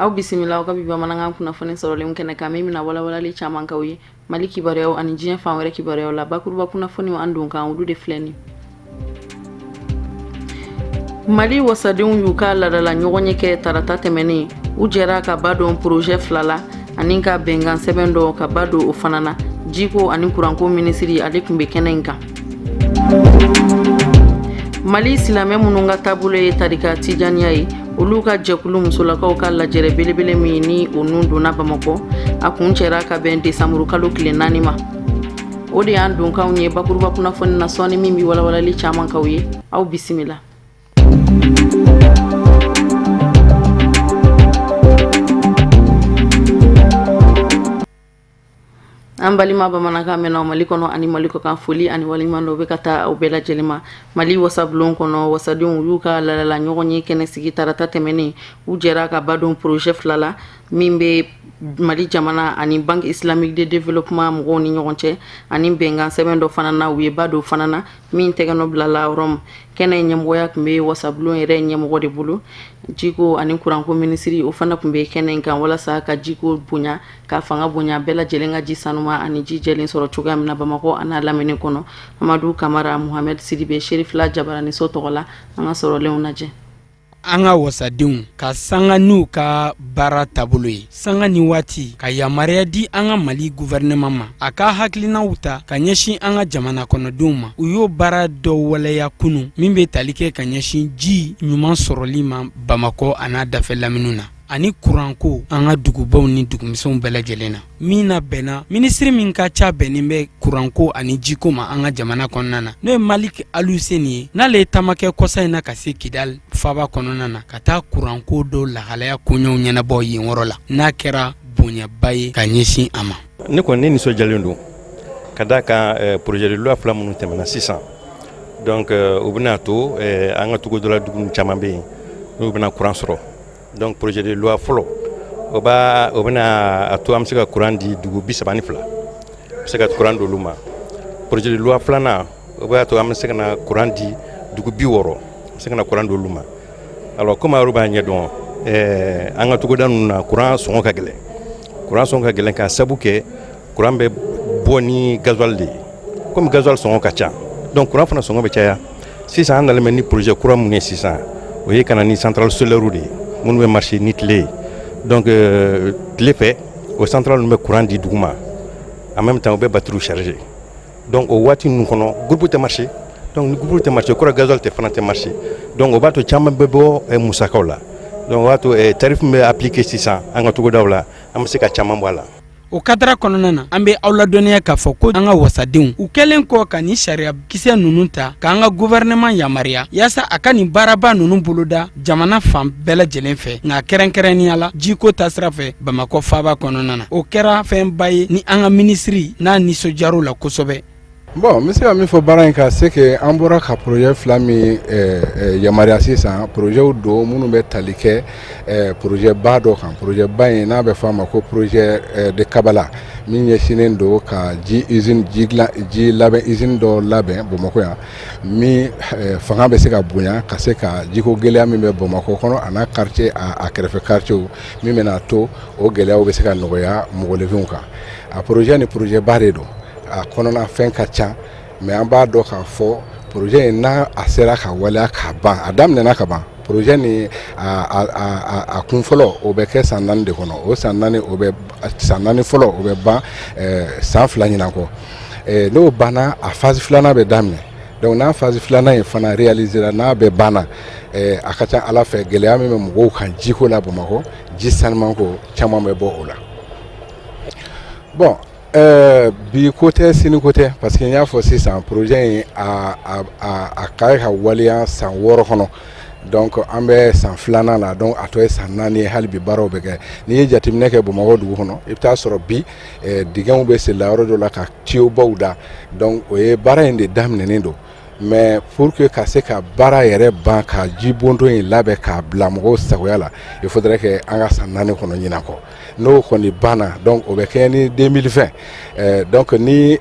Aw bisimila aw ka bi bamanankan kunnafoni sɔrɔlenw kɛnɛ kan, min bɛna walawalali caman k'aw ye Mali kibaruyaw ani diɲɛ fan wɛrɛ kibaruyaw la. Bakuruba kunnafoniw an don kan, olu de filɛ nin. Mali wasadenw y'u ka ladala ɲɔgɔnye kɛ tarata tɛmɛnen. U jɛra ka ba don projet fila la ani ka bɛnkan sɛbɛn dɔ ka ba don o fana na. Jiko ani kuranko minisiri, ale tun bɛ kɛnɛ in kan. Mali silamɛ minnu ka taabolo ye tarika tijaniya ye, olu ka jɛkulu musolakaw ka lajɛrɛ belebele min ni o nun donna Bamakɔ, a kuncɛra ka bɛn desanburu kalo tile 4 ma. O de y'an donkanw ye bakuruba kunnafoni na sɔɔni, min bɛ walawalali caman k'aw ye. Aw bisimila. An balima bamanankan mɛnnaw Mali kɔnɔ ani Mali kɔkan, foli ani waleɲuman dɔ bɛ ka taa aw bɛɛ lajɛlen ma. Mali wasabulon kɔnɔ, wasadenw y'u ka ladala ɲɔgɔnye kɛnɛ sigi tarata tɛmɛnen. U jɛra ka ba don projet fila la min bɛ Mali jamana ani Banque islamique de développement mɔgɔw ni ɲɔgɔn cɛ, ani bɛnkan sɛbɛn dɔ fana na, u ye ba don fana na min tɛgɛnɔ bilala Rome. Kɛnɛ ɲɛmɔgɔya tun bɛ wasabulon yɛrɛ ɲɛmɔgɔ de bolo. Jiko ani kuranko minisiri, o fana tun bɛ kɛnɛ in kan walasa ka jiko bonya, ka fanga bonya, bɛɛ lajɛlen ka ji sanuma ani ji jɛlen sɔrɔ cogoya min na Bamakɔ an'a lamini kɔnɔ. Amadu Kamara, Muhamɛd Sidibe, Serifila Jabaraniso tɔgɔ la, an ka sɔrɔlenw lajɛ. An ka wasadenw ka sanga n'u ka baara taabolo ye, sanga ni waati ka yamaruya di an ka Mali guvɛrɛnɛman ma, a ka hakilinaw ta ka ɲɛsin an ka jamana kɔnɔdenw ma. U y'o baara dɔ waleya kunun min bɛ tali kɛ ka ɲɛsin ji ɲuman sɔrɔli ma Bamakɔ an'a dafɛ laminiw na, ani kuranko an ka dugubaw ni dugumisɛnw bɛɛ lajɛlen na, min na bɛnna minisiri min ka ca bɛnnen bɛ kuranko ani jiko ma an ka jamana kɔnɔna na, n'o ye Maliki Aluseni ye, n'ale ye taama kɛ kɔsa in na ka se Kidali faaba kɔnɔna na, ka taa kuranko dɔ lahalaya koɲɛw ɲɛnabɔ yen yɔrɔ la, n'a kɛra bonyaba ye ka ɲɛsin a ma. Ne kɔni, ne nisɔndiyalen don ka d'a kan projet de loi fila minnu tɛmɛna sisan, donc u bɛna to an ka togodala dugu caman bɛ yen, n'u bɛna kuran sɔrɔ. Donc projet de loi fɔlɔ, o bɛna a to an bɛ se ka kuran di dugu 32, bɛ se ka kuran d'olu ma. Projet de loi filanan, o b'a to an bɛ se ka na kuran di dugu 60, bɛ se ka na kuran d'olu ma. Alors, komi aw b'a ɲɛdɔn, an ka togoda ninnu na, kuran sɔngɔ ka gɛlɛn. Kuran sɔngɔ ka gɛlɛn k'a sabu kɛ kuran bɛ bɔ ni gasoil de ye. Komi gasoil sɔngɔ ka ca, donc kuran fana sɔngɔ bɛ caya. Sisan, an nalen bɛ ni projet kura mun ye sisan, o ye ka na ni centrale solaire de ye minnu bɛ marcher ni tile ye. Donc tile fɛ, o centrale ninnu bɛ courant di dugu ma, en même temps u bɛ batterie charger. Donc o waati ninnu kɔnɔ, groupe tɛ marcher. Donc ni groupe tɛ marcher, o kɔrɔ gasoil tɛ fana tɛ marcher. Donc o b'a to caman bɛ bɔ musakaw la. Donc o b'a to tarif min bɛ appliquer sisan an ka togodaw la, an bɛ se ka caman bɔ a la. O kadara kɔnɔna na, an bɛ aw ladɔnniya k'a fɔ ko an ka wasadenw, u kɛlen kɔ ka nin sariya kisɛ ninnu ta k'an ka guvɛrɛnɛman yamaruya yaasa a ka nin baaraba ninnu boloda jamana fan bɛɛ lajɛlen fɛ, nka kɛrɛnkɛrɛnnenya la jiko taasira fɛ Bamakɔ faaba kɔnɔna na, o kɛra fɛnba ye ni an ka minisiri n'a nisɔndiyar'o la kosɛbɛ. Bon, n bɛ se ka min fɔ baara in kan, c'est que an bɔra ka projet fila min yamaruya sisan, projetw don minnu bɛ tali kɛ projet ba dɔ kan. Projet ba in n'a bɛ fɔ a ma ko projet de Kabala, min ɲɛsinnen don ka ji usine, ji dilan, ji labɛn usine dɔ labɛn Bamakɔ yan, min fanga bɛ se ka bonya ka se ka jiko gɛlɛya min bɛ Bamakɔ kɔnɔ a n'a quartier, a kɛrɛfɛ quartier, min bɛna to o gɛlɛyaw bɛ se ka nɔgɔya mɔgɔninfinw kan. A projet ni projet ba de don, a kɔnɔna fɛn ka ca, mais an b'a dɔn k'a fɔ projet in, n'a a sera ka waleya ka ban, a daminɛna ka ban, projet ni a kun fɔlɔ, o bɛ kɛ san 4 de kɔnɔ. O san 4, o bɛ san 4 fɔlɔ, o bɛ ban san 2 ɲinan kɔ. N'o banna, a phase filanan bɛ daminɛ. Donc n'a phase filanan in fana réalisera, n'a bɛ banna, a ka ca Ala fɛ, gɛlɛya min bɛ mɔgɔw kan jiko la Bamakɔ, ji sanumanko, caman bɛ bɔ o la. Bon, bi ko tɛ, sini ko tɛ, parce que n y'a fɔ sisan, projet in a ka ka waleya san 6 kɔnɔ. Donc an bɛ san filanan la, donc a tɔ ye san 4 ye. Hali bi baaraw bɛ kɛ. N'i ye jateminɛ kɛ Bamakɔ dugu kɔnɔ, i bɛ taa sɔrɔ bi dingɛw bɛ senna yɔrɔ dɔ la ka tuyaubaw da. Donc o ye baara in de daminɛnen don. Mais pour que ka se ka baara yɛrɛ ban ka jibondon in labɛn k'a bila mɔgɔw sagoya la, il faudrait que an ka san 4 kɔnɔ ɲinan kɔ. N'o kɔni banna, donc o bɛ kɛ ni 2020. Donc ni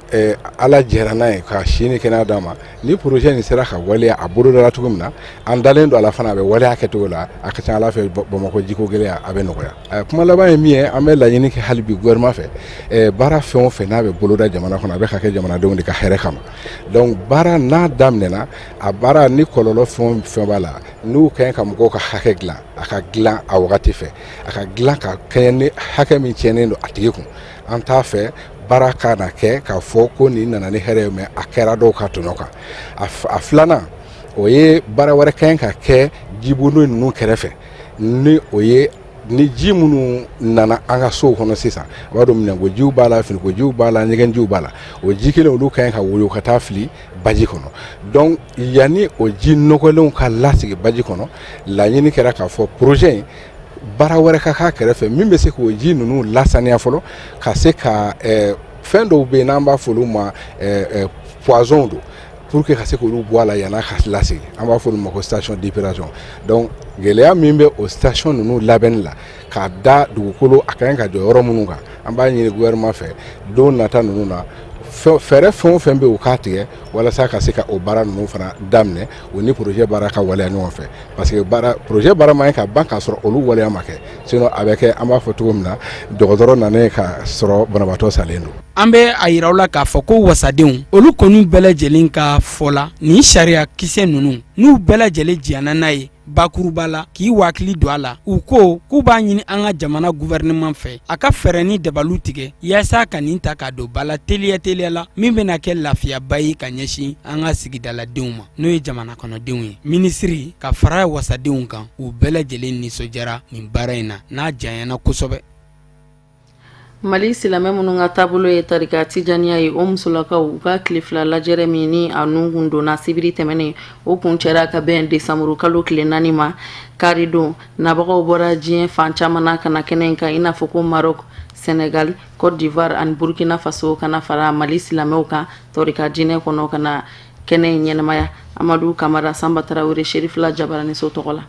Ala jɛra n'a ye ka si ni kɛnɛya d'an ma, ni projet nin sera ka waleya a bolodara cogo min na, an dalen don a la fana, a bɛ waleya kɛcogo la, a ka ca Ala fɛ, Bamakɔ jiko gɛlɛya a bɛ nɔgɔya. Kuma laban ye min ye, an bɛ laɲini kɛ hali bi gouvernement fɛ, baara fɛn o fɛn n'a bɛ boloda jamana kɔnɔ, a bɛ ka kɛ jamanadenw de ka hɛrɛ kama. Donc baara n'a daminɛna, a baara ni kɔlɔlɔ fɛn o fɛn b'a la, n'u ka ɲi ka mɔgɔw ka hakɛ dilan, a ka dilan a wagati fɛ, a ka dilan ka kɛɲɛ ni hakɛ min tiɲɛnen don a tigi kun. An t'a fɛ baara ka na kɛ k'a fɔ ko nin nana ni hɛrɛ ye, mais a kɛra dɔw ka tɔɲɔ kan. A filanan, o ye baara wɛrɛ ka ɲi ka kɛ jibondo ninnu kɛrɛfɛ, ni o ye ni ji minnu nana an ka sow kɔnɔ sisan, a b'a dɔn minɛnkojiw b'a la, finikojiw b'a la, ɲɛgɛnjiw b'a la, o ji kelen olu ka ɲi ka woyo ka taa fili baji kɔnɔ. Donc yanni o ji nɔgɔlenw ka lasigi baji kɔnɔ, laɲini kɛra k'a fɔ projet in baara wɛrɛ ka k'a kɛrɛfɛ min bɛ se k'o ji ninnu lasaniya fɔlɔ, ka se ka fɛn dɔw bɛ yen n'an b'a fɔ olu ma poison don, pour que ka se k'olu bɔ a la yann'a ka lasigi, an b'a fɔ olu ma ko station d'épuration. Donc gɛlɛya min bɛ o station ninnu labɛnni la k'a da dugukolo a ka ɲi ka jɔ yɔrɔ minnu kan, an b'a ɲini gouvernement fɛ don nata ninnu na, fɛɛrɛ fɛn o fɛn bɛ yen, u k'a tigɛ walasa ka se ka o baara ninnu fana daminɛ, o ni projet baara ka waleya ɲɔgɔn fɛ, parce que baara projet baara man ɲi ka ban k'a sɔrɔ olu waleya ma kɛ, sinon a bɛ kɛ an b'a fɔ cogo min na, dɔgɔtɔrɔ nanen ka sɔrɔ banabaatɔ salen don. An bɛ a yira aw la k'a fɔ ko wasadenw olu kɔni bɛɛ lajɛlen ka fɔ la, nin sariya kisɛ ninnu, n'u bɛɛ lajɛlen jɛnna n'a ye bakuruba la k'i wakili don a la, u ko k'u b'a ɲini an ka jamana gouvernement fɛ, a ka fɛɛrɛ ni dabalu tigɛ yaasa ka nin ta k'a don ba la teliya teliya la, min bɛna kɛ lafiyaba ye ka ɲɛsin an ka sigidaladenw ma, n'o ye jamana kɔnɔdenw ye. Minisiri ka fara wasadenw kan, u bɛɛ lajɛlen nisɔndiyara nin baara in na n'a janyana kosɛbɛ. Mali silamɛ minnu ka taabolo ye tarika tijaniya ye, o musolakaw u ka tile 2 lajɛrɛ min ni a nun kun donna sibiri tɛmɛnen, o kun cɛra ka bɛn desanburu kalo tile 4 ma, karidon. Nabagaw bɔra diɲɛ fan caman na ka na kɛnɛ in kan, i n'a fɔ ko Maroc, Sénégal, Côte d'Ivoire ani Burkina Faso, ka na fara Mali silamɛw kan tarika diinɛ kɔnɔ ka na kɛnɛ in ɲɛnamaya. Amadu Kamara, Sanba Tarawele, Serifila Jabaraniso tɔgɔ la.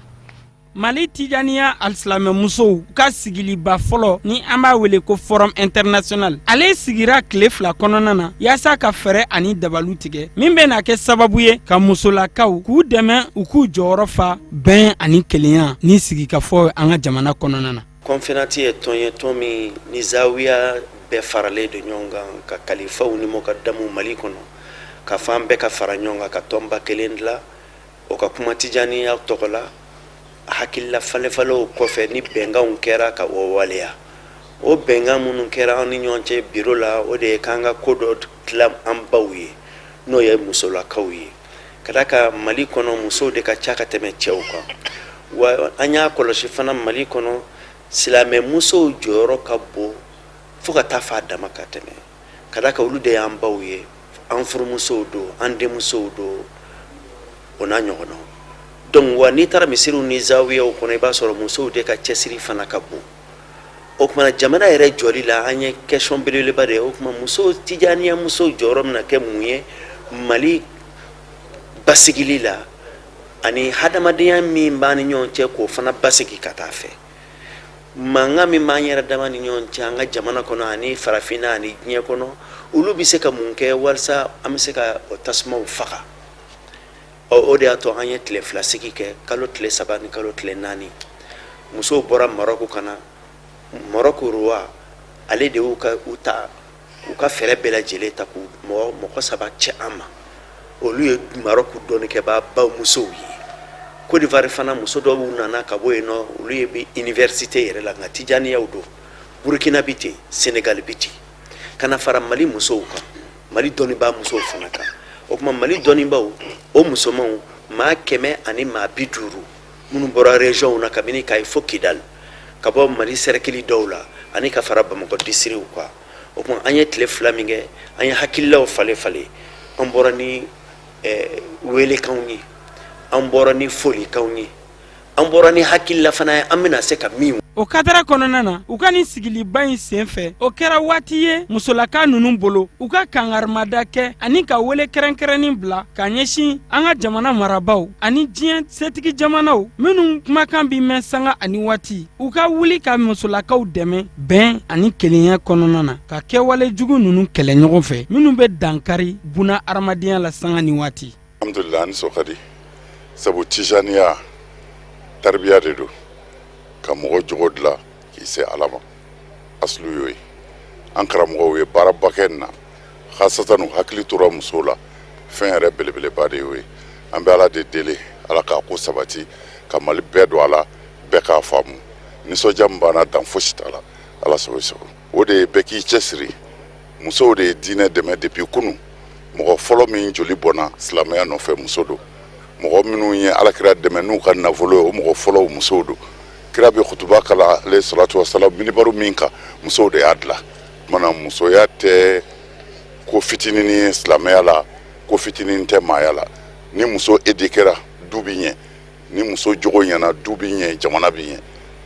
Mali Tijaniya alisilamɛmusow ka sigiliba fɔlɔ ni an b'a wele ko Forum International, ale sigira tile 2 kɔnɔna na yaasa ka fɛɛrɛ ani dabalu tigɛ min bɛna kɛ sababu ye ka musolakaw k'u dɛmɛ u k'u jɔyɔrɔ fa bɛn ani kelenya ni sigikafɔ an ka jamana kɔnɔna na. Conférence ye tɔn ye, tɔn min ni zawiya bɛɛ faralen don ɲɔgɔn kan, ka kalifaw ni mɔgɔdamu Mali kɔnɔ, ka fɔ an bɛɛ ka fara ɲɔgɔn kan ka tɔnba kelen dilan, o ka kuma Tijaniya tɔgɔ la. Hakilila falenfalenw kɔfɛ ni bɛnkanw kɛra ka o waleya, o bɛnkan minnu kɛra an ni ɲɔgɔn cɛ biro la, o de ye k'an ka ko dɔ dilan an baw ye, n'o ye musolakaw ye, ka da ka Mali kɔnɔ musow de ka ca ka tɛmɛ cɛw kan. Wa an y'a kɔlɔsi fana, Mali kɔnɔ silamɛ musow jɔyɔrɔ ka bon fo ka taa f'a dama ka tɛmɛ, ka da ka olu de y'an baw ye, an furumusow don, an denmusow don, o n'a ɲɔgɔnnaw. Donc wa n'i taara misiriw ni zawiyaw kɔnɔ, i b'a sɔrɔ musow de ka cɛsiri fana ka bon. O tuma jamana yɛrɛ jɔli la, an ye question belebeleba de ye. O tuma musow, Tijaniya musow jɔyɔrɔ bɛna kɛ mun ye Mali basigili la, ani hadamadenya min b'an ni ɲɔgɔn cɛ, k'o fana basigi ka taa fɛ, mankan min b'an yɛrɛ dama ni ɲɔgɔn cɛ an ka jamana kɔnɔ ani farafinna ani diɲɛ kɔnɔ, olu bɛ se ka mun kɛ walasa an bɛ se ka o tasumaw faga? Ɔ, o de y'a to an ye tile 2 sigi kɛ, kalo tile 3 ni kalo tile 4. Musow bɔra Marɔku ka na. Marɔku roi, ale de y'u ka u ta, u ka fɛɛrɛ bɛɛ lajɛlen ta k'u mɔgɔ saba cɛ an ma. Olu ye Marɔku dɔnnikɛbaa baw musow ye. Côte d'Ivoire fana, muso dɔw nana ka bɔ yen nɔ, olu ye bɛ université yɛrɛ la, nka Tijaniyaw don. Burukina bi ten, Sénégal bi ten, ka na fara Mali musow kan, Mali dɔnnibaa musow fana kan. O tuma Mali dɔnnibaaw, o musomanw maa 150, minnu bɔra région na, kabini Kayi fo Kidali, ka bɔ Mali cercle dɔw la ani ka fara Bamakɔ districtw kan. O tuma an ye tile 2 min kɛ, an ye hakililaw falen falen, an bɔra ni welekanw ye, an bɔra ni folikanw ye. An bɔra ni hakilila fana ye an bɛna se ka min. O kadara kɔnɔna na, u ka nin sigiliba in senfɛ, o kɛra waati ye musolaka ninnu bolo u ka kangarimada kɛ ani ka wele kɛrɛnkɛrɛnnin bila ka ɲɛsin an ka jamana marabaaw ani diɲɛ setigi jamanaw minnu kumakan bɛ mɛn sanga ani waati, u ka wuli ka musolakaw dɛmɛ bɛn ani kelenya kɔnɔna na, ka kɛwale jugu ninnu kɛlɛ ɲɔgɔn fɛ minnu bɛ dankari buna hadamadenya la sanga ni waati. Alhamdulillah, an nisɔn ka di, sabu tijaniya taribiya de don ka mɔgɔ jogo dilan k'i se Ala ma. Asulu y'o ye. An karamɔgɔw ye baaraba kɛ nin na, khasatan u hakili tora musow la. Fɛn yɛrɛ belebeleba de y'o ye. An bɛ Ala de deli, Ala k'a ko sabati, ka Mali bɛɛ don a la, bɛɛ k'a faamu. Nisɔndiya min b'an na, dan fosi t'a la. Ala sago i sago. O de ye bɛɛ k'i cɛsiri. Musow de ye diinɛ dɛmɛ depuis kunun. Mɔgɔ fɔlɔ min joli bɔnna silamɛya nɔfɛ, muso don. Mɔgɔ minnu ye alakira dɛmɛ n'u ka nafolo ye, o mɔgɔ fɔlɔw musow don. Kira bɛ kutuba kalan, alayhi salatu wasalam, minibaru min kan, musow de y'a dilan. Tuma musoya tɛ ko fitinin ye silamɛya la, ko fitinin tɛ maaya la. Ni muso éduquera, du bɛ ɲɛ. Ni muso jogo ɲɛna, du bɛ ɲɛ, jamana bɛ ɲɛ.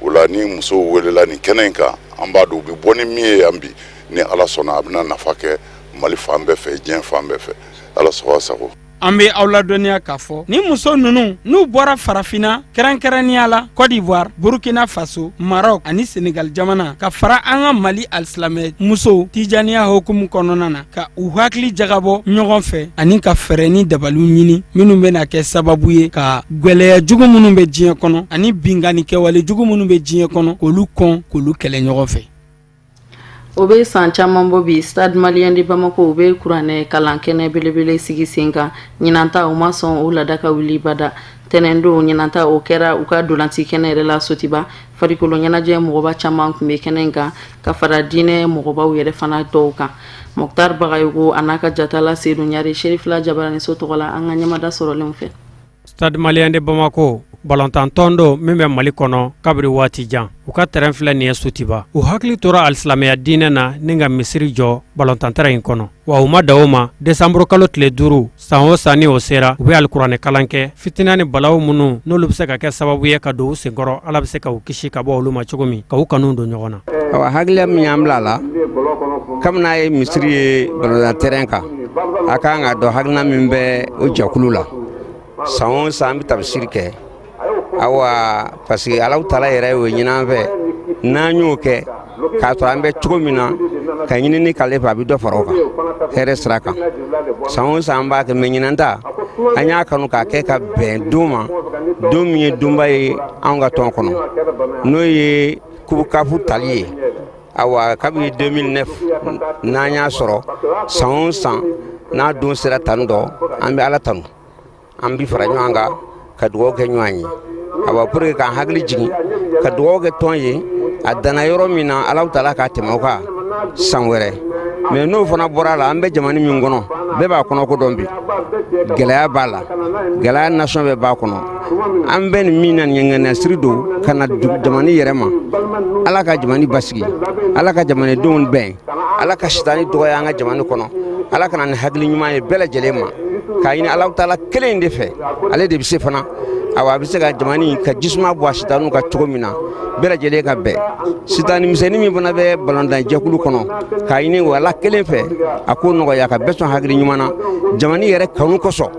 O la, ni musow welela nin kɛnɛ in kan, an b'a dɔn u bɛ bɔ ni min ye yan bi, ni Ala sɔnna, a bɛna nafa kɛ Mali fan bɛɛ fɛ, diɲɛ fan bɛɛ fɛ. Ala sago sago. An bɛ aw ladɔnniya k'a fɔ ni muso ninnu n'u bɔra farafinna, kɛrɛnkɛrɛnnenya la Côte d'Ivoire, Burkina Faso, Maroc ani Senegal jamana, ka fara an ka Mali alisilamɛ musow tijaniya hukumu kɔnɔna na, ka u hakili jagabɔ ɲɔgɔn fɛ ani ka fɛɛrɛ ni dabaliw ɲini minnu bɛna kɛ sababu ye ka gwɛlɛya jugu minnu bɛ diɲɛ kɔnɔ ani binkanni kɛwale jugu minnu bɛ diɲɛ kɔnɔ, k'olu kɔn, k'olu kɛlɛ ɲɔgɔn fɛ. O bɛ san caman bɔ bi, Stade Malien de Bamako, u bɛ kuranɛ kalan kɛnɛ belebele sigi sen kan. Ɲinan ta, u ma sɔn o laada ka wuli bada. Tɛnɛndon ɲinan ta, o kɛra u ka dolanci kɛnɛ yɛrɛ la Sotiba. Farikolo ɲɛnajɛ mɔgɔba caman tun bɛ kɛnɛ in kan, ka fara diinɛ mɔgɔbaw yɛrɛ fana dɔw kan. Mɔktar Bagayogo a n'a ka jatala Sedu Ɲare, Serifila Jabaraniso tɔgɔ la, an ka ɲɛmada sɔrɔlenw fɛ. Stade Malien de Bamako, balɔntantɔn don min bɛ Mali kɔnɔ kabiri waati jan. U ka terrain filɛ nin ye Sotiba. U hakili tora alisilamɛya diinɛ na ni ka misiri jɔ balɔntan terrain in kɔnɔ. Wa u ma dan o ma, décembre kalo tile 5, san o san ni o sera, u bɛ alikuranɛ kalan kɛ. Fitina ni balawu minnu n'olu bɛ se ka kɛ sababu ye ka don u senkɔrɔ, Ala bɛ se ka u kisi ka bɔ olu ma cogo min, ka u kanu don ɲɔgɔn na. Awa, hakilila min y'an bila a la, kabini n'a ye misiri ye balontan terrain kan, a kan ka dɔn hakilina min bɛ o jɛkulu la. San o san, an bɛ tafisiri kɛ. Awa, parce que Alahu taala yɛrɛ y'o ɲini an fɛ. N'an y'o kɛ k'a sɔrɔ an bɛ cogo min na ka ɲinini k'ale fɛ, a bɛ dɔ fara o kan hɛrɛ sira kan. San o san an b'a kɛ, mais ɲinan ta, an y'a kanu k'a kɛ ka bɛn don ma, don min ye donba ye anw ka tɔn kɔnɔ, n'o ye coupe CAF tali ye. Awa, kabini 2009 n'an y'a sɔrɔ, san o san n'a don sera tanu dɔ, an bɛ Ala tanu, an bɛ fara ɲɔgɔn kan ka dugawu kɛ ɲɔgɔn ye. Awa, pour que k'an hakili jigin ka dugawu kɛ tɔn ye, a danna yɔrɔ min na, Alahu taala k'a tɛmɛ o kan san wɛrɛ. Mais n'o fana bɔra a la, an bɛ jamana min kɔnɔ, bɛɛ b'a kɔnɔ ko dɔn bi, gɛlɛya b'a la, gɛlɛya nasɔn bɛɛ b'a kɔnɔ. An bɛ nin min na, nin ŋaniya siri don ka na jamana yɛrɛ ma. Ala ka jamana basigi, Ala ka jamanadenw bɛn, Ala ka sitani dɔgɔya an ka jamana kɔnɔ, Ala ka na ni hakili ɲuman ye bɛɛ lajɛlen ma, k'a ɲini Alahu taala kelen in de fɛ. Ale de bɛ se fana. Awa, a bɛ se ka jamana ka jisuma bɔ a sitaniw kan cogo min na, bɛɛ lajɛlen ka bɛn. Sitani misɛnnin min fana bɛ balontan jɛkulu kɔnɔ, k'a ɲini o Ala kelen fɛ, a k'o nɔgɔya ka bɛɛ sɔn hakili ɲuman na, jamana yɛrɛ kanu kosɔn,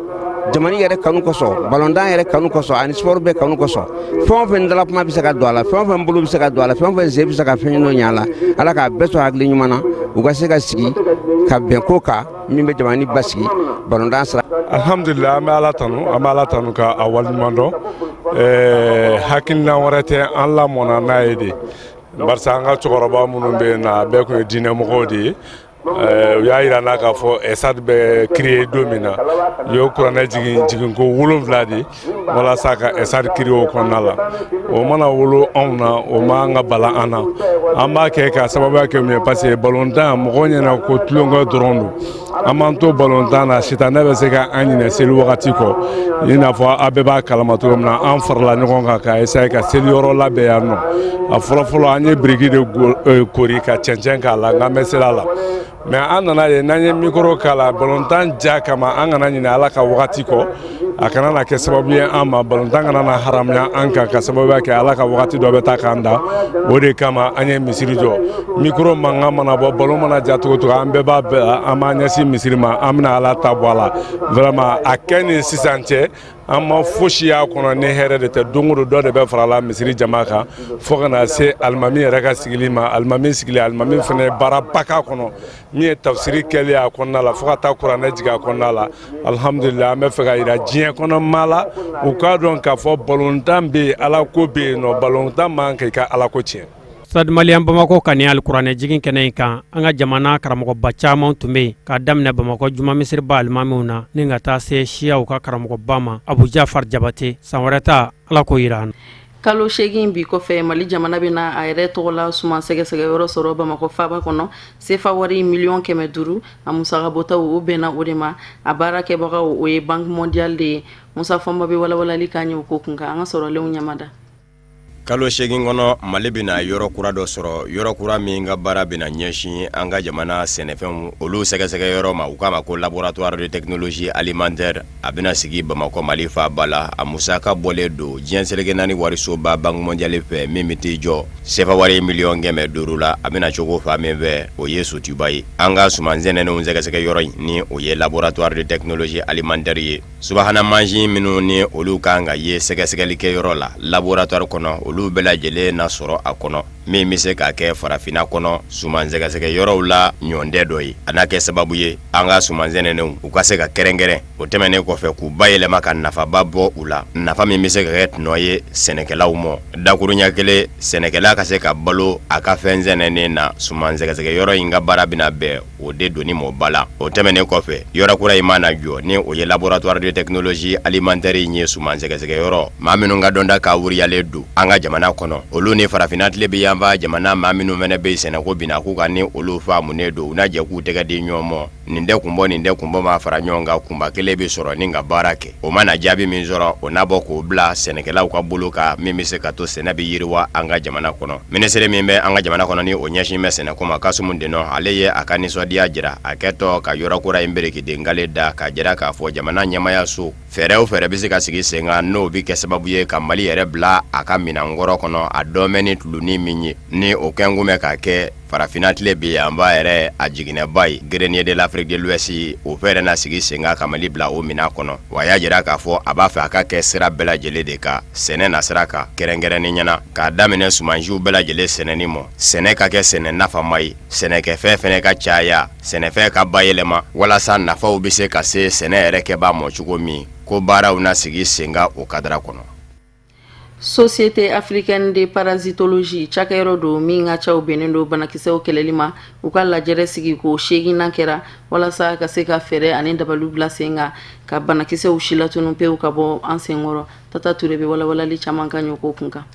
jamana yɛrɛ kanu kosɔn, balontan yɛrɛ kanu kosɔn, ani sport bɛɛ kanu kosɔn. Fɛn o fɛn dala kuma bɛ se ka don a la, fɛn o fɛn bolo bɛ se ka don a la, fɛn o fɛn sen bɛ se ka fɛn dɔ ɲɛ a la, Ala k'a bɛɛ sɔn hakili ɲuman na, u ka se ka sigi ka bɛn ko kan min bɛ jamana basigi balontan sira. Alhamdulillah, an bɛ Ala tanu, an bɛ Ala tanu ka a waleɲuman dɔn. Hakilina wɛrɛ tɛ, an lamɔna n'a ye de, barisa an ka cɛkɔrɔba minnu bɛ yen na, a bɛɛ tun ye diinɛmɔgɔw de ye. U y'a jira n'a k'a fɔ stade bɛ créer don min na, u ye kuranɛ jigin jiginko 7 de walasa ka stade créer o kɔnɔna la. O mana wolo anw na, o man ka bala an na. An b'a kɛ ka sababuya kɛ mun ye? Parce que balontan, mɔgɔw ɲɛna ko tulonkɛ dɔrɔn don. An b'an to balontan na, sitanɛ bɛ se ka an ɲinɛ seli wagati kɔ. I n'a fɔ a bɛɛ b'a kalama cogo min na, an farala ɲɔgɔn kan ka essayer ka seli yɔrɔ labɛn yan nɔ. A fɔlɔfɔlɔ, an ye biriki de kori ka cɛncɛn k'a la, nk'an bɛ seli a la. Mais an nana ye, n'an ye micro k'a la balontan ja kama, an kana ɲinɛ Ala ka wagati kɔ. A kana na kɛ sababu ye an ma, balontan kana na haramuya an kan ka sababuya kɛ Ala ka wagati dɔ bɛ taa k'an da. O de kama an ye misiri jɔ. Micro mankan mana bɔ, balon mana ja cogo cogo, an bɛɛ b'a bɛɛ, an b'an ɲɛsin misiri ma, an bɛna Ala ta bɔ a la. Vraiment, a kɛ ni sisan cɛ, an ma fosi y'a kɔnɔ ni hɛrɛ de tɛ. Don o don, dɔ de bɛ farala misiri jama kan, fo ka na se alimami yɛrɛ ka sigili ma. Alimami sigili, alimami fana ye baaraba k'a kɔnɔ, min ye tafsiri kɛli a kɔnɔna la, fo ka taa kuranɛ jigin a kɔnɔna la. Alhamdulillah, an bɛ fɛ ka yira diɲɛ kɔnɔ maa la, u k'a dɔn k'a fɔ balontan bɛ yen, Ala ko bɛ yen nɔ. Balontan man kan k'i ka Ala ko tiɲɛ. Stade Malien Bamakɔ ka nin alikuranɛ jigin kɛnɛ in kan, an ka jamana karamɔgɔba caman tun bɛ yen, k'a daminɛ Bamakɔ juma misiriba alimamiw na, ni ka taa se siyaw ka karamɔgɔba ma, Abu Jafar Jabate. San wɛrɛ ta, Ala k'o yira an na. Kalo 8 bi kɔfɛ, Mali jamana bɛna a yɛrɛ tɔgɔla suman sɛgɛsɛgɛyɔrɔ sɔrɔ Bamakɔ faaba kɔnɔ. Sefa wari miliyɔn 500, a musakabɔtaw o bɛnna o de ma. A baara kɛbagaw, o ye Banque mondiale de ye. Musa Fɔnba bɛ walawalali k'an ye o ko kun kan. An ka sɔrɔlenw ɲamada. Kalo 8 kɔnɔ, Mali bɛna yɔrɔ kura dɔ sɔrɔ, yɔrɔ kura min ka baara bɛna ɲɛsin an ka jamana sɛnɛfɛnw olu sɛgɛsɛgɛ yɔrɔ ma. U k'a ma ko laboratoire de technologie alimentaire. A bɛna sigi Bamakɔ, Mali faaba la. A musaka bɔlen don diɲɛ seleke naani warisoba Banque mondiale fɛ, min bɛ t'i jɔ sefa wari miliyɔn 500 la. A bɛna cogo fa min fɛ, o ye Sotuba ye. An ka suman sɛnɛnenw sɛgɛsɛgɛ yɔrɔ in, ni o ye laboratoire de technologie alimentaire ye, subahana mansin minnu ni olu kan ka ye sɛgɛsɛgɛli kɛ yɔrɔ la, laboratoire kɔnɔ, olu bɛɛ lajɛlen na sɔrɔ a kɔnɔ, min bɛ se ka kɛ farafinna kɔnɔ suman sɛgɛsɛgɛ yɔrɔw la ɲɔndɛ dɔ ye. A n'a kɛ sababu ye an ka suman sɛnɛnenw u ka se ka kɛrɛnkɛrɛn. O tɛmɛnen kɔfɛ, k'u bayɛlɛma ka nafaba bɔ u la, nafa min bɛ se ka kɛ tɔnɔ ye sɛnɛkɛlaw ma. Dakurunya kelen, sɛnɛkɛla ka se ka balo a ka fɛn sɛnɛnen na. Suman sɛgɛsɛgɛ yɔrɔ in ka baara bɛna bɛn o de donni mɔ ba la. O tɛmɛnen kɔfɛ, yɔrɔ kura in mana jɔ, ni o ye laboratoire de technologie alimentaire in ye, suman sɛgɛsɛgɛ yɔrɔ, maa minnu ka dɔnta ka wuriyalen don an ka jamana kɔnɔ, olu ni farafinna tilebin yanfan jamana maa minnu fana bɛ sɛnɛko binna k'u kan, ni olu faamunen don, u na jɛ k'u tɛgɛ di ɲɔgɔn ma. Nin tɛ kun bɔ, nin tɛ kun bɔ, maa fara ɲɔgɔn kan, kunba kelen bɛ sɔrɔ ni ka baara kɛ. O mana jaabi min sɔrɔ, o n'a bɔ k'o bila sɛnɛkɛlaw ka bolo kan, min bɛ se ka to sɛnɛ bɛ yiriwa an ka jamana kɔnɔ. Minisiri min bɛ an ka jamana kɔnɔ, ni o ɲɛsin bɛ sɛnɛko ma, Kasumu Deno, ale ye a ka nisɔndiya jira a kɛtɔ ka yɔrɔ kura in birikiden kale da, k'a jira k'a fɔ jamana ɲɛmaayaso fɛɛrɛ o fɛɛrɛ bɛ se ka sigi sen kan, n'o bɛ kɛ sababu ye ka Mali yɛrɛ bila a ka minɛnkɔrɔ kɔnɔ, a dɔn ni tuluni min ye, ni o kɛnkun bɛ ka kɛ farafinna tilebin yanfan yɛrɛ a jiginɛba ye, grenier de l'Afrique de l'Ouest, o fɛɛrɛ na sigi sen kan ka Mali bila o minɛn kɔnɔ. Wa a y'a jira k'a fɔ a b'a fɛ a ka kɛ sira bɛɛ lajɛlen de kan, sɛnɛ na sira kan, kɛrɛnkɛrɛnnen ɲɛna k'a daminɛ sumansiw bɛɛ lajɛlen sɛnɛni ma, sɛnɛ ka kɛ sɛnɛ nafama ye, sɛnɛkɛfɛn fɛnɛ ka caya, sɛnɛfɛn ka bayɛlɛma, walasa nafaw bɛ se ka se sɛnɛ yɛrɛ kɛbaa ma cogo min, ko baaraw na sigi sen kan o cadre kɔnɔ. Société africaine de parasitologie, cakɛyɔrɔ don min ka caw bɛnnen don banakisɛw kɛlɛli ma, u ka lajɛrɛ sigi ko seeginnan kɛra walasa ka se ka fɛɛrɛ ani dabaliw bila sen kan ka banakisɛw silatunu pewu ka bɔ an senkɔrɔ. Tata Ture bɛ walawalali caman ka ɲɔgɔn kun kan.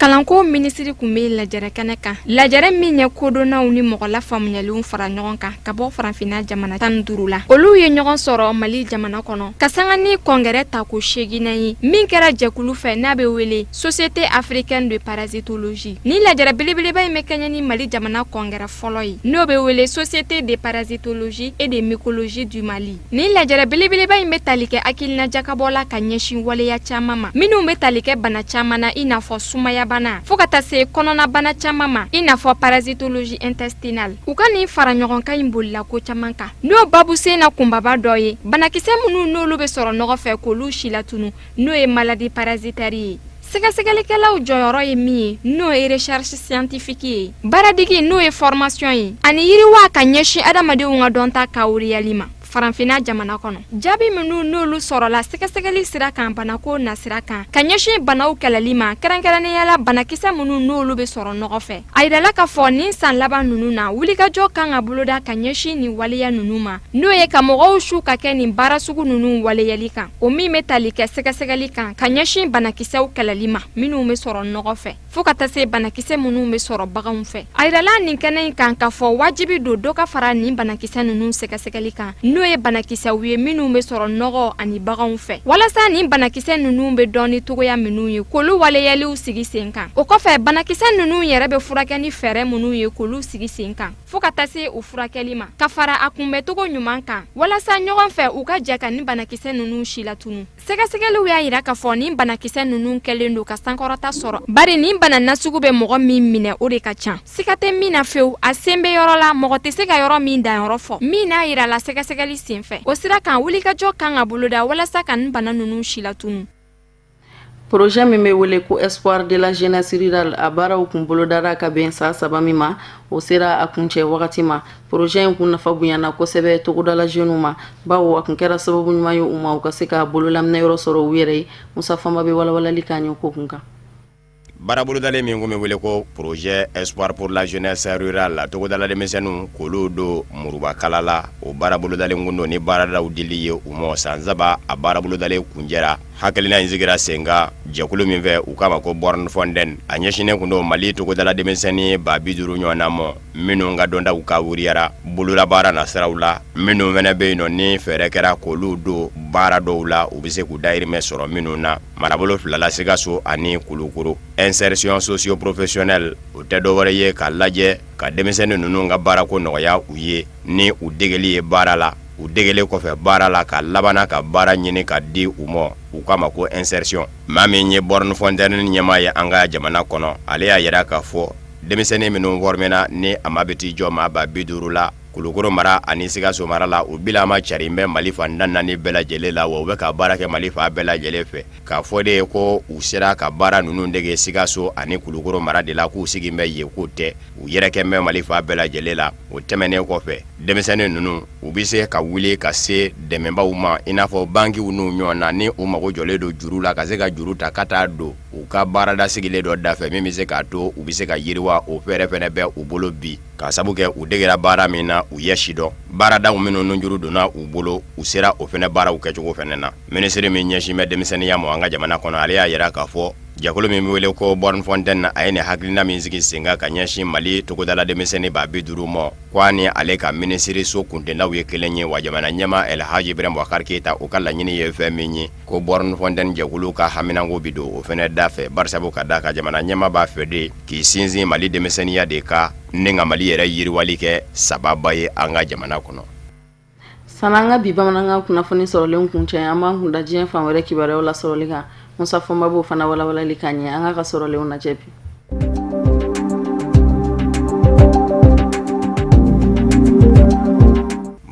Kalanko minisiri tun bɛ lajɛrɛ kɛnɛ kan, lajɛrɛ min ye kodɔnnaw ni mɔgɔ lafaamuyalenw fara ɲɔgɔn kan ka bɔ farafinna jamana 15 la. Olu ye ɲɔgɔn sɔrɔ Mali jamana kɔnɔ ka sanga ni kɔngɛrɛ tako seeginnan ye min kɛra jɛkulu fɛ n'a bɛ wele Société africaine de parasitologie. Ni lajɛrɛ belebeleba in bɛ kɛɲɛ ni Mali jamana kɔngɛrɛ fɔlɔ ye, n'o bɛ wele Société de parasitologie et de mycologie du Mali. Nin lajɛrɛ belebeleba in bɛ tali kɛ hakilina jakabɔ la ka ɲɛsin waleya caman ma minnu bɛ tali kɛ bana caman na, i n'a fɔ sumayabana, fo ka taa se kɔnɔnabana caman ma, i n'a fɔ parasitologie intestinale. U ka nin fara ɲɔgɔnkan in bolila ko caman kan, n'o babusen na kunbaba dɔ ye banakisɛ minnu n'olu bɛ sɔrɔ nɔgɔ fɛ k'olu silatunu, n'o ye maladie parasitaire ye. Sɛgɛsɛgɛlikɛlaw jɔyɔrɔ ye min ye, n'o ye recherche scientifique ye, baaradigi, n'o ye formation ye, ani yiriwa ka ɲɛsin adamadenw ka dɔnta kawuriyali ma farafinna jamana kɔnɔ. Jaabi minnu n'olu sɔrɔla sɛgɛsɛgɛli sira kan banako nasira kan ka ɲɛsin banaw kɛlɛli ma, kɛrɛnkɛrɛnnenya la banakisɛ minnu n'olu bɛ sɔrɔ nɔgɔ fɛ, a yirala k'a fɔ nin san laban ninnu na, wulikajɔ kan ka boloda ka ɲɛsin nin waleya ninnu ma, n'o ye ka mɔgɔw su ka kɛ nin baara sugu ninnu waleyali kan, o min bɛ tali kɛ sɛgɛsɛgɛli kan ka ɲɛsin banakisɛw kɛlɛli ma minnu bɛ sɔrɔ nɔgɔ fɛ, fo ka taa se banakisɛ minnu bɛ sɔrɔ baganw fɛ. A yirala nin kɛnɛ in kan k'a fɔ wajibi don dɔ ka fara nin banakisɛ ninnu sɛgɛsɛgɛli kan, n'o N'o ye banakisɛw ye minnu bɛ sɔrɔ nɔgɔ ani baganw fɛ. Walasa nin banakisɛ ninnu bɛ dɔn ni cogoya minnu ye, k'olu waleyaliw sigi sen kan. O kɔfɛ, banakisɛ ninnu yɛrɛ bɛ furakɛ ni fɛɛrɛ minnu ye, k'olu sigi sen kan, fo ka taa se u furakɛli ma, ka fara a kunbɛncogo ɲuman kan, walasa ɲɔgɔn fɛ u ka jɛ ka nin banakisɛ ninnu silatunu. Sɛgɛsɛgɛliw y'a jira k'a fɔ nin banakisɛ ninnu kɛlen don ka sankɔrɔta sɔrɔ, bari nin bana nasugu bɛ mɔgɔ min minɛ, o de ka ca. Siga tɛ min na fewu, a sen bɛ yɔrɔ la mɔgɔ tɛ se ka yɔrɔ min danyɔrɔ fɔ, min n'a jirala sɛgɛsɛgɛli senfɛ. O sira kan, wulikajɔ kan ka boloda walasa ka nin bana ninnu silatunu. Projet min bɛ wele ko Espoir de la jeunesse rurale, a baaraw kun bolodara ka bɛn san 3 min ma, o sera a kuncɛ wagati ma. Projet in kun nafa bonyana kosɛbɛ togodala jeunes ma, bawo a kun kɛra sababu ɲuman ye u ma u ka se ka bololaminɛyɔrɔ sɔrɔ u yɛrɛ ye. Musa Fama bɛ walawalali k'an ye ko kun kan. Baara bolodalen min kun bɛ wele ko projet Espoir pour la jeunesse rurale, togodala denmisɛnninw k'olu don murubakala la, o baara bolodalen kun don ni baaradaw dili ye u ma san 3. A baara bolodalen kuncɛra. Hakilina in sigira sen kan jɛkulu min fɛ, u k'a ma ko Born-Fontaine. A ɲɛsinnen kun don Mali togodala denmisɛnnin 50,000 ɲɔgɔnna ma, minnu ka dɔntaw ka wuriyara bololabaara nasiraw la, minnu fana bɛ yen nɔ ni fɛɛrɛ kɛra k'olu don baara dɔw la, u bɛ se k'u dahirimɛ sɔrɔ minnu na. Marabolo fila la, Sikaso ani Kulukoro. Insertion socio-professionnelle, o tɛ dɔwɛrɛ ye k'a lajɛ ka denmisɛnnin ninnu ka baarako nɔgɔya u ye ni u degeli ye baara la, u degelen kɔfɛ baara la, ka labanna ka baara ɲini ka di u ma, u k'a ma ko insertion. Maa min ye Born-Fontaine ɲɛmaa ye an ka jamana kɔnɔ, ale y'a jira k'a fɔ denmisɛnnin minnu fɔrmena ni a ma bɛ t'i jɔ maa 50,000 la Kulukoro mara ani Sikaso mara la, u bilama carin bɛ Mali fan 14 bɛɛ lajɛlen la, wa u bɛ ka baara kɛ Mali fan bɛɛ lajɛlen fɛ. K'a fɔ de ye ko u sera ka baara ninnu dege Sikaso ani Kulukoro mara de la, k'u sigi bɛ yen k'o tɛ, u yɛrɛkɛ bɛ Mali fan bɛɛ lajɛlen la. O tɛmɛnen kɔfɛ, denmisɛnnin ninnu, u bɛ se ka wuli ka se dɛmɛbaw ma, i n'a fɔ bankiw n'u ɲɔgɔn na, ni u mago jɔlen don juru la, ka se ka juru ta ka taa don u ka baarada sigilen dɔ da fɛ min bɛ se k'a to u bɛ se ka yiriwa. O fɛɛrɛ fana bɛ u bolo bi, k'a sabu kɛ u degera baara min na, u ye si dɔn baaradaw minnu nunjuru donna u bolo, u sera o fana baaraw kɛcogo fana na. Minisiri min ɲɛsin bɛ denmisɛnninya ma an ka jamana kɔnɔ, ale y'a jira k'a fɔ jɛkulu min bɛ wele ko Born-Fontaine na, a ye nin hakilina min sigi sen kan ka ɲɛsin Mali togodala denmisɛnnin 50,000 ma, ko a ni ale ka minisiriso kuntilennaw ye kelen ye, wa jamana ɲɛmaa El Hadj Ibrahim Boubacar Keita, o ka laɲini ye fɛn min ye, ko Born-Fontaine jɛkulu ka haminanko bi don o fana da fɛ, barisabu ka d'a kan jamana ɲɛmaa b'a fɛ de k'i sinsin Mali denmisɛnninya de kan ni ka Mali yɛrɛ yiriwali kɛ sababa ye an ka jamana kɔnɔ. Sani an ka bi bamanankan kunnafoni sɔrɔlen kuncɛ, an b'an kunda diɲɛ fan wɛrɛ kibaruyaw lasɔrɔli kan. Musa Fɔnba b'o fana walawalali k'an ye. An k'a ka sɔrɔlenw lajɛ bi.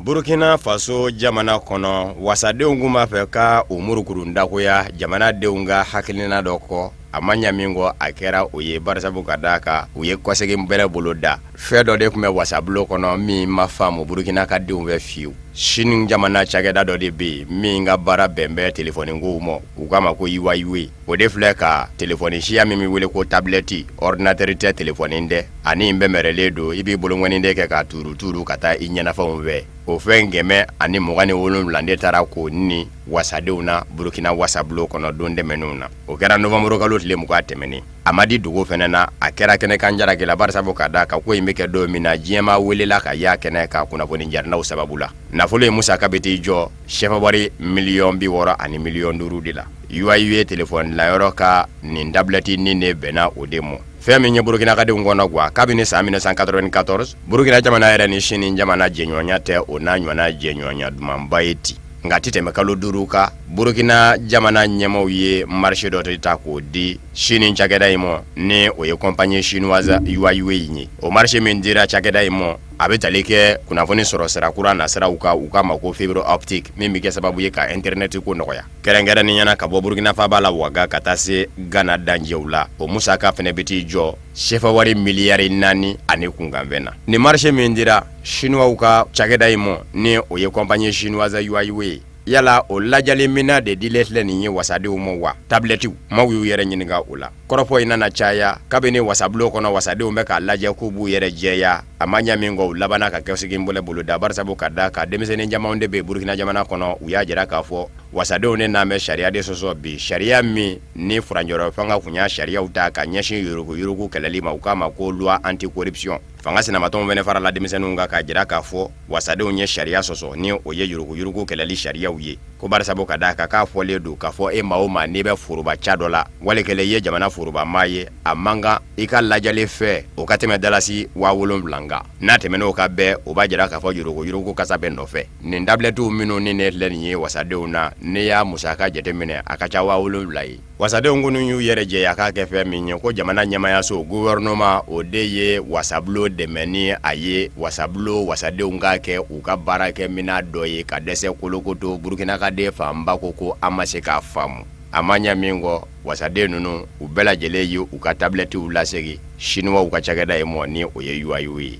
Burukina Faso jamana kɔnɔ, wasadenw tun b'a fɛ ka u murukuru dagoya jamanadenw ka hakilina dɔ kɔ. A ma ɲɛ min kɔ, a kɛra o ye, barisabu ka d'a kan u ye kɔsegin bɛrɛ bolo da. Fɛn dɔ de tun bɛ wasabulon kɔnɔ min ma faamu Burukina ka denw fɛ fiyewu. Sini jamana cakɛda dɔ de bɛ yen min ka baara bɛn bɛ telefɔnikow ma, u k'a ma ko Huawei. O de filɛ ka telefɔni siya min bɛ wele ko tabilɛti, ɔridinatɛri tɛ, telefɔni tɛ, ani in bɛnbɛrɛlen don, i b'i bolonkɔni de kɛ k'a tuuru ka taa i ɲɛnafɛnw fɛ. O fɛn 127 de taara k'o ni wasadenw na Burukina wasabulon kɔnɔ don tɛmɛnenw na. O kɛra nowanburukalo tile 20 tɛmɛnen. A ma di dogo fana na, a kɛra kɛnɛkan jalaki la, barisabu ka d'a kan ko in bɛ kɛ don min na, diɲɛmaa welela ka y'a kɛnɛ kan kunnafoni jarinaw sababu la. Nafolo in musaka bɛ t'i jɔ sɛfawari miliyɔn 60 ani miliyɔn 5 de la. Huawei telefɔni dilanyɔrɔ ka nin tabilɛti nin de bɛnna o de ma. Fɛn min ye Burukinakadenw kɔnɔ gan, kabini san 1994, Burukina jamana yɛrɛ ni Sini jamana jɛɲɔgɔnya tɛ o n'a ɲɔgɔnna jɛɲɔgɔnya dumanba ye ten. Nka a tɛ tɛmɛ kalo 5 kan, Burukina jamana ɲɛmaaw ye marché dɔ de ta k'o di Sini cakɛda in ma, ni o ye compagnie chinoise Huawei in ye. O marché min dira cakɛda in ma, a bɛ tali kɛ kunnafoni sɔrɔ sira kura nasiraw kan, u k'a ma ko fibre optique, min bɛ kɛ sababu ye ka internet ko nɔgɔya. Kɛrɛnkɛrɛnnenya na ka bɔ Burukina faaba la Waga ka taa se Gana dancɛw la, o musaka fana bɛ t'i jɔ sefawari miliyari 4 ani kunkanfɛn na. Nin marché min dira Chinois ka cakɛda in ma, ni o ye compagnie chinoise Huawei ye, yala o lajali minɛn de dilen filɛ nin ye wasadenw ma wa? Tabilɛtiw, maaw y'u yɛrɛ ɲininka o la. Kɔrɔfɔ in nana caya kabini wasabulon kɔnɔ, wasadenw bɛ k'a lajɛ k'u b'u yɛrɛ jɛya. A ma ɲɛ min kɔ, u labanna ka kɔsegin bolo boloda, barisabu ka d'a kan denmisɛnnin camanw de bɛ Burukina jamana kɔnɔ. U y'a jira k'a fɔ wasadenw de n'an bɛ sariya de sɔsɔ bi, sariya min ni furancɛrɔ fanga tun y'a sariyaw ta ka ɲɛsin yuruguyurugu kɛlɛli ma, u k'a ma ko loi anti-corruption. Fanga sinamatɔnw fana farala denmisɛnninw kan k'a jira k'a fɔ wasadenw ye sariya sɔsɔ, ni o ye yuruguyurugu kɛlɛli sariyaw ye, ko barisabu ka d'a kan k'a fɔlen don k'a fɔ e maa o maa n'i bɛ foroba ca dɔ la, wali kelen i ye jamana foroba maa ye, a man kan i ka lajɛlen fɛ o ka tɛmɛ dalasi 7000 kan. N'a tɛmɛn'o kan bɛɛ, o b'a jira k'a fɔ yuruguyurugu kasa bɛ nɔfɛ. Nin tabilɛtiw minnu ni ne filɛ nin ye wasadenw na, n'i y'a musaka jateminɛ, a ka ca 7000 ye. Wasadenw kɔni y'u yɛrɛ jɛya k'a kɛ fɛn min ye ko jamana ɲɛmaayaso gouvernement o de ye wasabulon dɛmɛ ni a ye wasabulon wasadenw k'a kɛ u ka baarakɛminɛn dɔ ye ka dɛsɛ kolokoto. Burukina ka den fanba ko an ma se k'a faamu. A ma ɲɛ min kɔ, wasaden ninnu u bɛɛ lajɛlen ye u ka tabilɛtiw lasegin Siniwaw ka cakɛda in mɔ, ni o ye Huawei ye.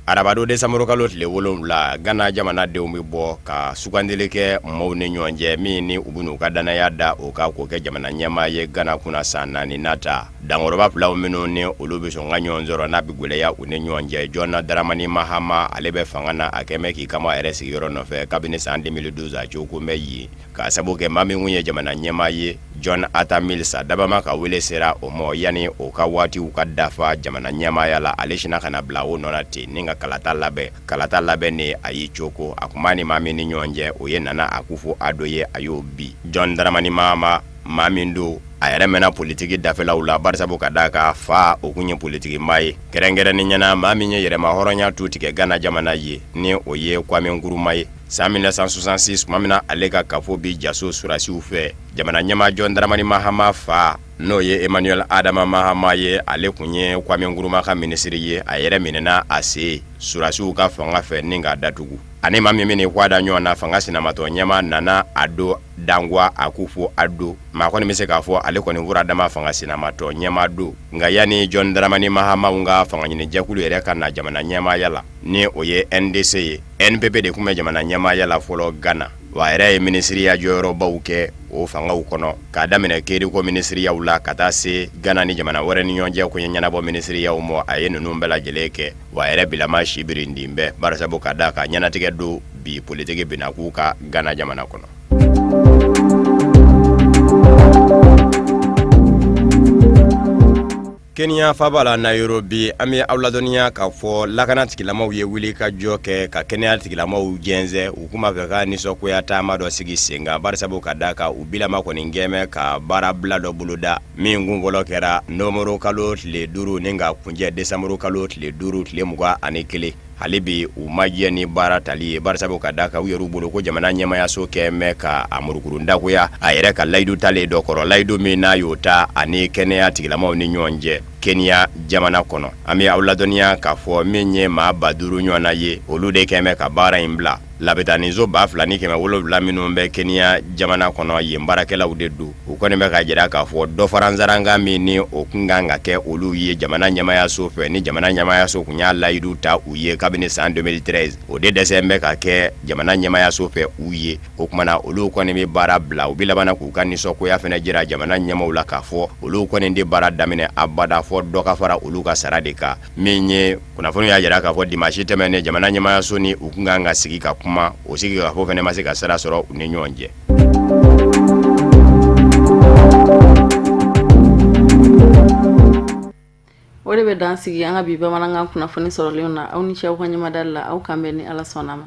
Arabadon desanburukalo tile 7, Gana jamanadenw bɛ bɔ ka sugandili kɛ maaw ni ɲɔgɔn cɛ min ni u bɛn'u ka dannaya da o kan k'o kɛ jamana ɲɛmaa ye Gana kunna san 4 nata. Dankɔrɔba filaw minnu ni olu bɛ sɔn ka ɲɔgɔn sɔrɔ n'a bɛ gɛlɛya u ni ɲɔgɔn cɛ, John Dramani Mahama ale bɛ fanga na, a kɛlen bɛ k'i kanbɔ a yɛrɛ sigiyɔrɔ nɔfɛ kabini san 2012, a cogo bɛ yen. K'a sabu kɛ maa min tun ye jamana ɲɛmaa ye, John Atta Mills, dabama ka wele sera o ma yanni o ka waatiw ka dafa jamana ɲɛmaaya la, ale sinna ka na bila o nɔ na ten ni ka kalata labɛn. Kalata labɛnnen, a y'i coko, a tun b'a ni maa min ni ɲɔgɔn cɛ, o ye Nana Akufo Addo ye, a y'o bin. John Dramani Mahama, maa min don, a yɛrɛ mɛnna politiki dafɛlaw la, barisabu ka d'a kan fa o tun ye politiki maa ye, kɛrɛnkɛrɛnnenya na maa min ye yɛrɛmahɔrɔnya tu tigɛ Gana jamana ye, ni o ye Kwame Nkrumah ye. San 1966, tuma min na ale ka kafo bi jaso surasiw fɛ, jamana ɲɛmaa John Dramani Mahama fa, n'o ye Emmanuel Adama Mahama ye, ale tun ye Kwame Nkrumah ka minisiri ye. A yɛrɛ minɛna a sen surasiw ka fanga fɛ ni k'a datugu. Ani maa min bɛn'i kɔ da ɲɔgɔn na, fanga sinamatɔn ɲɛmaa Nana Addo Dankwa Akufo Addo, maa kɔni bɛ se k'a fɔ ale kɔni furadama fanga sinamatɔn ɲɛmaa don. Nka yanni John Dramani Mahama ka fangaɲinijɛkulu yɛrɛ ka na jamana ɲɛmaaya la, ni o ye NDC ye, NPP de tun bɛ jamana ɲɛmaaya la fɔlɔ Gana, wa a yɛrɛ ye minisiriya jɔyɔrɔbaw kɛ o fangaw kɔnɔ, k'a daminɛ kiiriko minisiriyaw la ka taa se Gana ni jamana wɛrɛ ni ɲɔgɔn cɛ koɲɛ ɲɛnabɔ minisiriyaw ma. A ye ninnu bɛɛ lajɛlen kɛ, wa a yɛrɛ bilama si birindin bɛ, barisabu ka d'a kan ɲɛnatigɛ don bi politiki binna k'u ka Gana jamana kɔnɔ. Kenya faaba la Nairobi, an bɛ aw ladɔnniya k'a fɔ lakana tigilamaw ye wuli ka jɔ kɛ ka kɛnɛya tigilamaw jɛnsɛn. U tun b'a fɛ ka nisɔngoya taama dɔ sigi sen kan, barisabu ka d'a kan u bilama kɔni kɛmɛ ka baarabila dɔ boloda min kun fɔlɔ kɛra nowanburu kalo tile 5 ni ka kuncɛ desanburu kalo tile 5 tile 21. Hali bi u ma jɛ ni baara tali ye, barisabu ka d'a kan u yɛrɛ bolo ko jamana ɲɛmaayaso kɛmɛ ka a murukuru dagoya a yɛrɛ ka layidu talen dɔ kɔrɔ, layidu min n'a y'o ta ani kɛnɛya tigilamaw ni ɲɔgɔn cɛ Kenya jamana kɔnɔ. An bɛ aw ladɔnniya k'a fɔ min ye maa 5000 ɲɔgɔnna ye, olu de kɛmɛ ka baara in bila. Labitaniso 2700 minnu bɛ Kenya jamana kɔnɔ, yen baarakɛlaw de don. U kɔni bɛ k'a jira k'a fɔ dɔ fara saraka min ni o tun kan ka kɛ olu ye jamana ɲɛmaayaso fɛ, ni jamana ɲɛmaayaso tun y'a layidu ta u ye kabini san 2013, o de dɛsɛ bɛ ka kɛ jamana ɲɛmaayaso fɛ u ye. O tuma na olu kɔni bɛ baara bila, u bɛ laban k'u ka nisɔngoya fana jira jamana ɲɛmaaw la k'a fɔ olu kɔni tɛ baara daminɛ abada fɔ dɔ ka fara olu ka sara de kan. Min ye kunnafoni y'a jira k'a fɔ dimanche tɛmɛnen, jamana ɲɛmaayaso ni u tun kan ka sigi ka kuma, o sigi ka fɔ fana ma se ka sira sɔrɔ u ni ɲɔgɔn cɛ. O de bɛ dan sigi an ka bi bamanankan kunnafoni sɔrɔlenw na. Aw ni ce aw ka ɲɛmadali la. Aw k'an bɛn ni Ala sɔnna ma.